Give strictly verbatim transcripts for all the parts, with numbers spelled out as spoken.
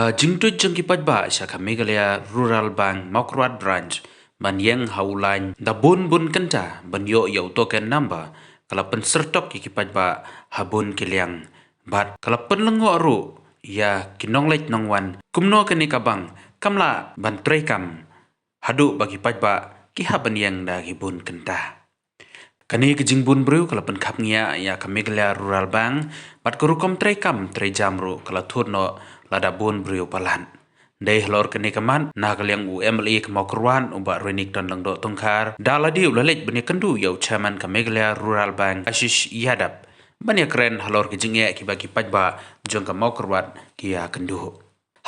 Ka jingtuid jong ki paidbah sha ka Meghalaya Rural Bank Mawkyrwat Branch ban ïeng ha u lain da bun bun kynta ban ïoh ïa u token number ka la pynsyrtok ïa ki paidbah ha bun ki liang bad ka la pynlyngngoh ruh ïa ki nongleit nongwan kumno kane ka bank kam lah ban treikam haduh ba ki paidbah ki hap ban ïeng da ki bun kynta. Kane ka jingbun briew ka la pynkhapngiah ïa ka Meghalaya Rural Bank bad ka rukom treikam treijam ruh ka la thut noh lada bun briew palat. Dei halor kane ka mat na ka liang u M L A ka Mawkyrwat u Bah Rynïakeithang Lyngdoh Tongkhar da lade u la leit ban ïakynduh ïa u chairman ka Meghalaya Rural Bank Ashish Yadav ban ïakren halor ka jingeh kiba ki paidbah jong ka Mawkyrwat ki ïakynduh.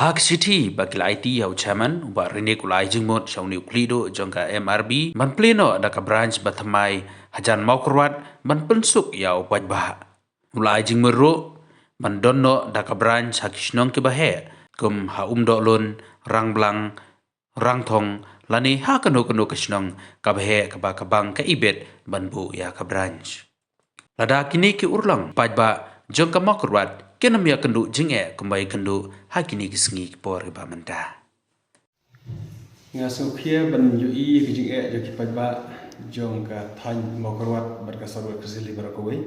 Ha ka shithi ba ki la aiti ïa u chairman u Bah Rynïakeithang u la ai jingmut sha une u khlieh duh jong ka M R B ban plie noh da ka branch ba thymmai hajan Mawkyrwat ban pynsuk ïa u paidbah. U la ai jingmut ruh ban don noh da ka branch ha ki shnong kiba heh kum ha Umdohlun, Rangblang, Rangthong lane ha kano kano ka shnong kaba heh kaba ka bank ka ibit ban buh ïa ka branch. Lada kine ki urlong paidbah jong ka Mawkyrwat kin ym ïakynduh jingeh kumba ïakynduh ha kine ki sngi ki por kiba mynta. Nga sngewkhia ban ïohi ïa ka jingeh jong ki paidbah jong ka thaiñ Mawkyrwat bad ka South West Khasi Hills baroh kawei.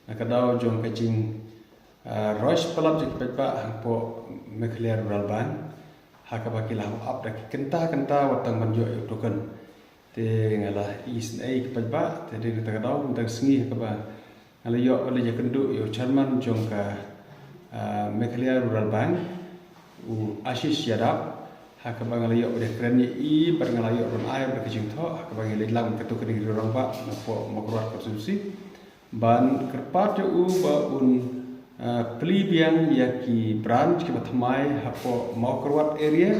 Na ka daw jong ka jing, ah, rush palat jong ki paidbah hapoh Meghalaya Rural Bank ha kaba ki la hap da ki kynta kynta wat tang ban ïoh ïa u token. Te nga la isynei ki paidbah te dei na kata ka daw mynta ka sngi ha kaba nga la ïoh ban leit ïakynduh ïa u chairman jong ka, ah, Meghalaya Rural Bank u Ashish Yadav ha kaba nga la ïoh ban ïakren ïa i bad nga la ïoh ban ai bad ka jingthoh ha kaba ngi leit lang katto katne ki rangbah napoh Mawkyrwat constituency ban kyrpad ïa u ba un, ah, plie biang ïa ki branch kiba thymmai hapoh Mawkyrwat area,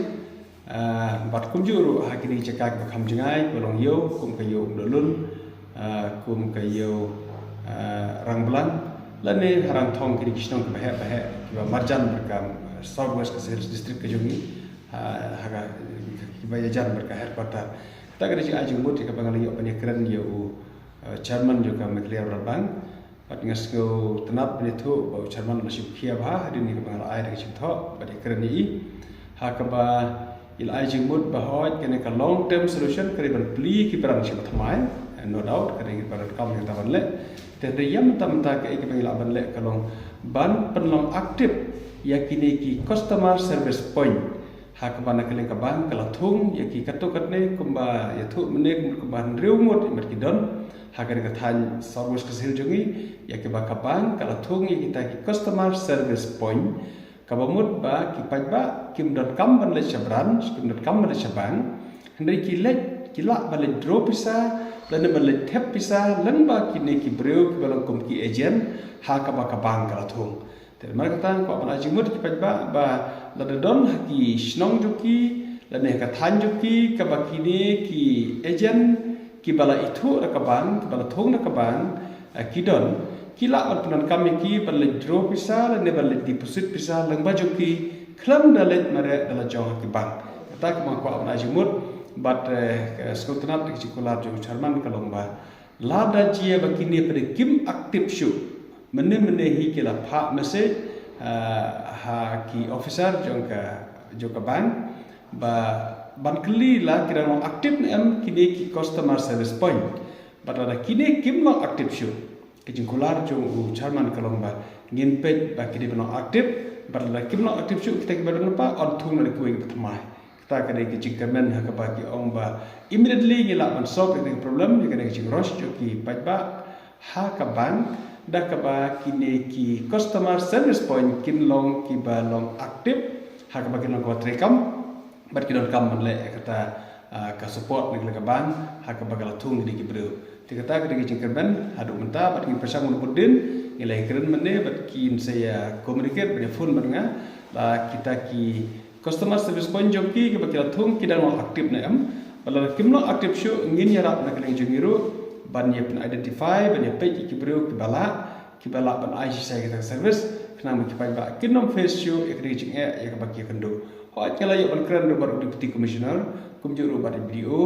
ah, bad kumjuh ruh ha kine ki jaka kiba kham jngai kiba long ïew kum ka ïew Umdohlun, ah, kum ka ïew, ah, Rangblang lane ha Rangthong kine ki shnong kiba heh ba heh kiba marjan bad ka South West Khasi Hills District ka jong ngi, ah, ha ka kiba ïajan bad ka headquarter. Kata ka dei ka jingai jingmut ïa kaba nga la ïoh ban ïakren ïa u, eh, chairman jong ka Meghalaya Rural Bank. Bad nga sngewtynnat ban ïathuh ba u chairman u la shim khia bha hadien kaba nga la ai da ka jingthoh bad ïakren ïa i. Ha kaba i la ai jingmut ba hooid kane ka long term solution ka dei ban plie ki branch kiba thymmai, eh, no doubt ka dei kaba donkam ïa kata ban leh. Te hynrei ïa mynta mynta kaei kaba ngi lah ban leh ka long ban pynlong active ïa kine ki customer service point. Ha kaba na ka liang ka bank ka la thung ïa ki katto katne kumba ïathuh mynne kumba hynriew ngut ïa ki don ha ka dei ka thaiñ South West Khasi Hills jong ngi ïa kiba ka bank ka la thung ïa kita ki customer service point kaba mut ba ki paidbah kim donkam ban leit sha branch kim donkam ban leit sha bank hynrei ki leit ki lah ban leit draw pisa lane ban leit thep pisa lyngba kine ki briew kiba long kum ki agent ha kaba ka bank ka la thung. Te namar kata nga kwah ban ai jingmut ki paidbah ba lada don ha ki shnong jong ki lane ha ka thaiñ jong ki kaba kine ki agent kiba la ithuh da ka bank kiba la thung da ka bank, eh, ki don ki lah ban pyndonkam ïa ki ban leit draw pisa lane ban leit deposit pisa lyngba jong ki khlem da leit mareh da la jong ha ki bank. Kata kaba nga kwah ban ai jingmut bad, eh, ka sngewtynnat da ka jingkular jong u chairman ka long ba lada jia ba kine pat kim active shuh mynne mynne hi ki la phah message, ah, ha ki officer jong ka jong ka bank ba ban kylli la ki dang long active ne em kine ki customer service point. Bad lada kine kim long active shuh ka jingkular jong u chairman ka long ba ngin peit ba kine ba long active bad lada kim long active shuh kita kiba don lypa yn thung na kiwei kiba thymmai. Kata ka dei ka jingkyrmen ha kaba ki ong ba immediately ngi lah ban solve ïa ka problem ïa ka dei ka jingrush jong ki paidbah ha ka bank da kaba kine ki customer service point kin long kiba long active ha kaba kin long kaba treikam bad ki donkam ban leh ïa kata, ah, ka support na ka bank ha kaba ka la thung kine ki briew. Te kata ka dei ka jingkyrmen haduh mynta bad ngi pyrshang mynta bud dien ngi la ïakren mynne bad kin sa ïa communicate bad ïa phone bad nga ba kita ki customer service point jong ki kiba ki la thung ki dang long active ne em. Ba lada kim long active shuh ngin ïarap na ka liang jong ngi ruh ban ïa pyn identify ban ïa peit ïa ki briew kiba lah kiba lah ban ai shisha ïa kita service khnang ba ki paidbah kin ym face shuh ïa ka dei jingeh ïa kaba ki ïakynduh. Hooid nga la ïoh ban kren ruh bad u Deputy Commissioner kumjuh ruh bad u B D O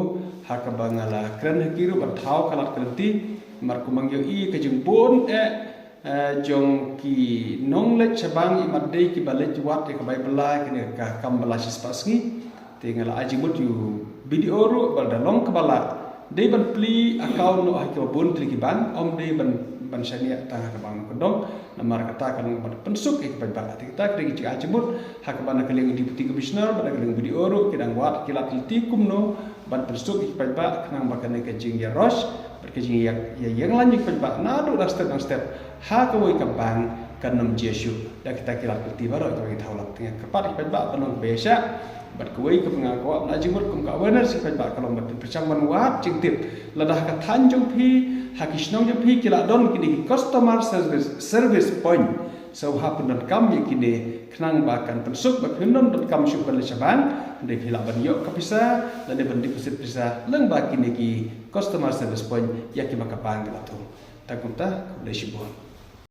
ha kaba nga la kren ha ki ruh ban thaw ka lad ka lynti namar kumba ngi ïohi ka jingbun eh jong ki nongleit sha bank, imat dei kiba leit wad ïa ka bai bylla, kane ka kam bylla shispah sngi. Te nga la ai jingmut ïa u B D O ruh ba lada long kaba lah, dei ban plie account noh ha kiba bun tylli ki bank, ym dei ban, ban shaniah tang ha ka bank nongkyndong. Namar kata kan long ban pynsuk ïa ki paidbah. Te kata ka dei ka jingai jingmut ha kaba na ka liang u Deputy Commissioner bad na ka liang u B D O ruh ki dang wad, ki lad ki lynti kumno ban pynsuk ïa ki paidbah khnang ba kane ka jingïaroh bad ka jingïa, ïa, ïa ïeng lain ïa ki paidbah naduh dang step dang step ha kawei ka bank kan ym jia shuh. Da kita ki lad ki lynti baroh kiba ngi thaw lad, te nga kyrpad ïa ki paidbah ban long kiba ïaishah. Bad kawei kaba nga kwah ban ai jingmut kum ka awareness ïa ki paidbah ka long ban pyrshang ban wad jingtip. Lada ha ka thaiñ jong phi, ha ki shnong jong phi ki la don kine ki customer service, service point, sngewbha pyndonkam ïa kine khnang ba kan pynsuk, ba phim donkam shuh ban leit sha bank, hynrei phi lah ban ïoh ka pisa lane ban deposit pisa lyngba kine ki customer service point ïa kiba ka bank ka la thung. Te kumta, khublei shibun.